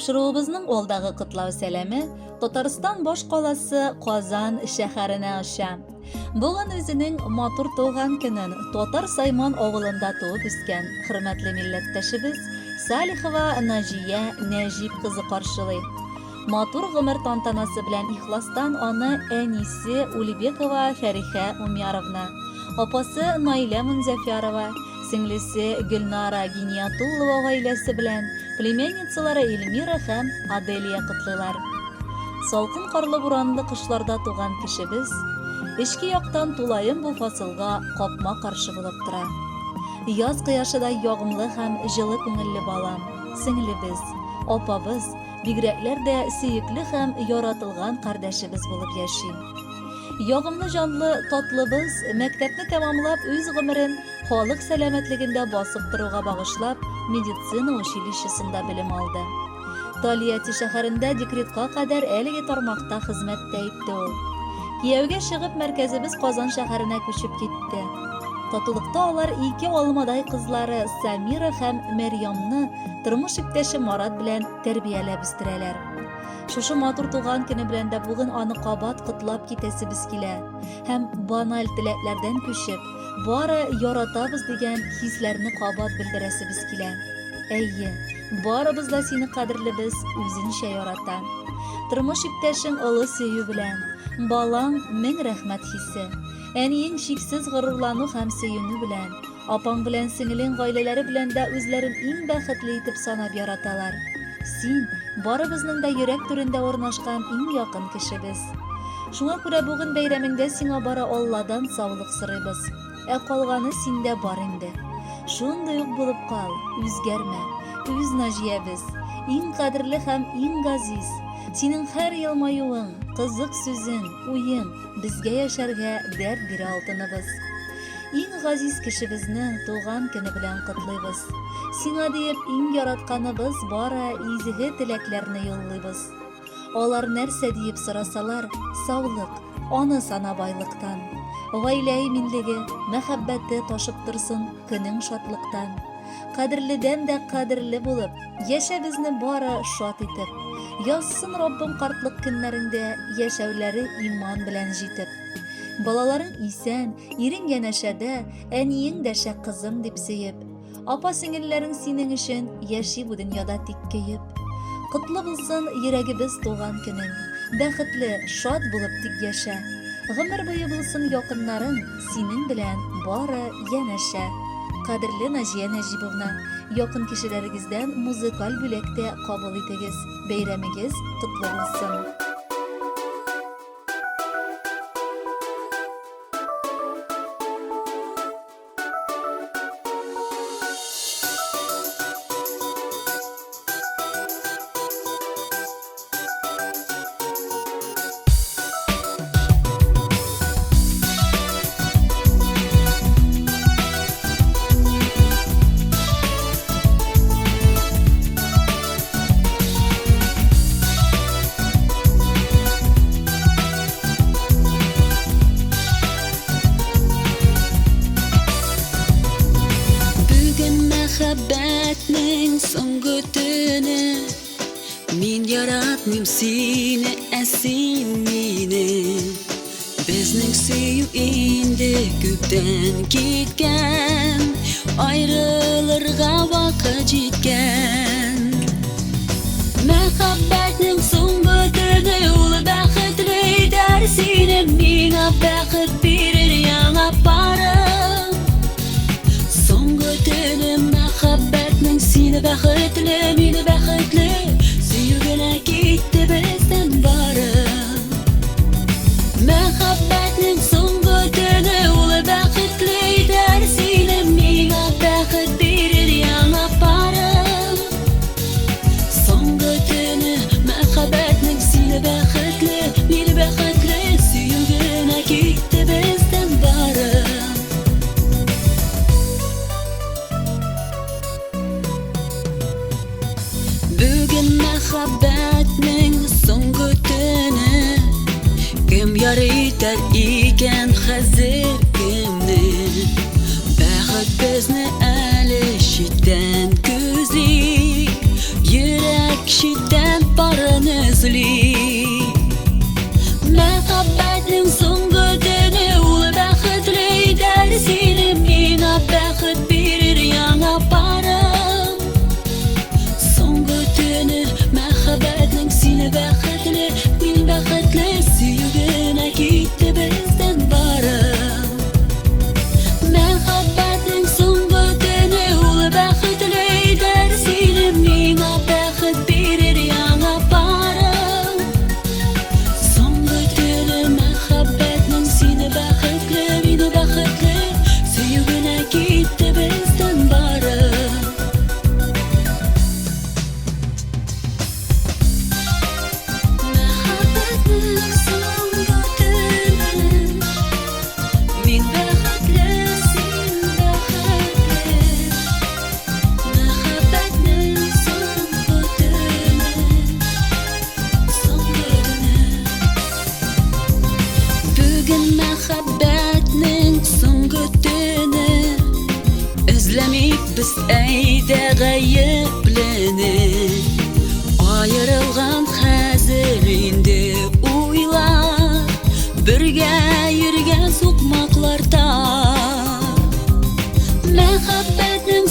Тапшыруыбызның алдагы котлау сәламе Татарстан баш каласы Казан шәһәренә оча. Бүген үзенең матур туган көнен Татар Сайман авылында туып үскән хөрмәтле милләттәшебез Салихова Наҗия Нәҗип кызы каршылый. Матур гомер тантанасы белән ихластан аны әнисе Улибекова Фәрихә Умяровна, апасы Наилә Мунзәфярова, сеңлесе Гөлнара Гиниятуллова гаиләсе белән, племянницалары Эльмира һәм Аделия котлыйлар. Салкын карлы буранлы кышларда туган кешебез, эчке яктан тулаем бу фасылга капма-каршы булып тора. Яз кояшыдай ягымлы һәм җылы күңелле балам, сеңлебез, апабыз, бигрәкләр дә сөекле һәм яратылган кардәшебез булып яши. Ягымлы җанлы татлыбыз мәктәпне тәмамлап үз гомерен халык сәламәтлегендә басып торуга багышлап медицина училищесында белем алды. Тольятти шәһәрендә декретка кадәр әлеге тармакта хезмәт тә итте ул. Кияүгә чыгып мәркәзебез Казан шәһәренә күчеп китте. Татулыкта алар ике алмадай кызлары Самира һәм Мәрьямны тормыш иптәше Марат белән тәрбияләп үстерәләр. Шушы матур туган көне белән дә бүген аны кабат котлап китәсебез килә һәм баналь теләкләрдән күчеп, бары яратабыз дигән хисләрне кабат белдерәсебез килә. Әйе, барыбыз да сине кадерлебез үзенчә ярата. Тормыш иптәшең олы сөю белән, балаң мең рәхмәт хисе, әниең чиксез горурлану һәм сөенү белән, Апаң белән сеңелең гаиләләре белән дә үзләрен иң бәхетле итеп санап яраталар. Син, барыбызның да йөрәк түрендә урнашкан иң якын кешебез. Шуңа күрә бүген бәйрәмеңдә сиңа бары Алладан саулык сорыйбыз. Ә калганы синдә бар инде. Шундый ук булып кал, үзгәрмә. Үз Наҗиябез, иң кадерле һәм иң газиз. Синең һәр елмаюың, кызык сүзең, уең, безгә яшәргә дәрт бирә алтыныбыз. Иң газиз кешебезне туган көне белән котлыйбыз. Сиңа диеп иң яратканыбыз бары изге теләкләрне юллыйбыз. Алар нәрсә диеп сорасалар, саулык, аны сана байлыктан. Гаилә иминлеге, мәхәббәте ташып торсын көнең шатлыктан. Кадерледән дә кадерле булып, яшә безне бары шат итеп. Язсын Раббым картлык көннәреңдә яшәүләре иман белән җитеп. Балаларың исән, ирең янәшәдә, әниең дәшә кызым дип сөеп. Апа-сеңелләрең синең өчен яши бу дөньяда тик көеп. Котлы булсын йөрәгебез туган көнең. Бәхетле, шат булып тик яшә. Гомер буе булсын якыннарың синең белән бары янәшә. Кадерле Наҗия Нәҗибовна, якын кешеләрегездән музыкаль бүләк тә кабул итегез. Бәйрәмегез котлы булсын! Бүген мәхәббәтнең соңгы төне. Мин яратмыйм сине, ә син мине. Безнең сөю инде күптән киткән, Аерылырга вакыт җиткән. Мәхәббәтнең соңгы төне ул бәхетле итәр сине, миңа бәхет бирер яңа парың. Соңгы төне мәхәббәтнең сине бәхетле, мине бәхетле, сөю генә китте бездән бары. Мәхәббәтнең соңгы төне ул бәхетле итәр сине, миңа бәхет бирер яңа парың. Соңгы төне мәхәббәтнең сине бәхетле, мине бәхетле, сөю генә китте бездән бары. Бүген мәхәббәтнең соңгы төне. Кем яр итәр икән хәзер кемне? Бәхет безне әле читтән күзи. Йөрәк читтән парын эзли. Мәхәббәтнең соңгы төне ул бәхетле итәр сине, миңа бәхет бирер яңа парың. Соңгы төне мәхәббәтнең сине бәхетле, мин бәхетле, сөю генә китте бездән барып. Мәхәббәтнең соңгы төне ул бәхетле итәр сине, миңа бәхет бирер яңа парың. Соңгы төне мәхәббәтнең сине бәхетле, мине бәхетле, сөю генә китте бездән барып. Мәхәббәтнең соңгы төне, мин бәхетле, син бәхетле. Мәхәббәтнең соңгы төне, соңгы төне. Бүген мәхәббәтнең соңгы төне, эзләмик без әйдә гаеплене. Аерылган хәзер инде уйлар, бергә йөргән сукмакларда. Мәхәббәтнең.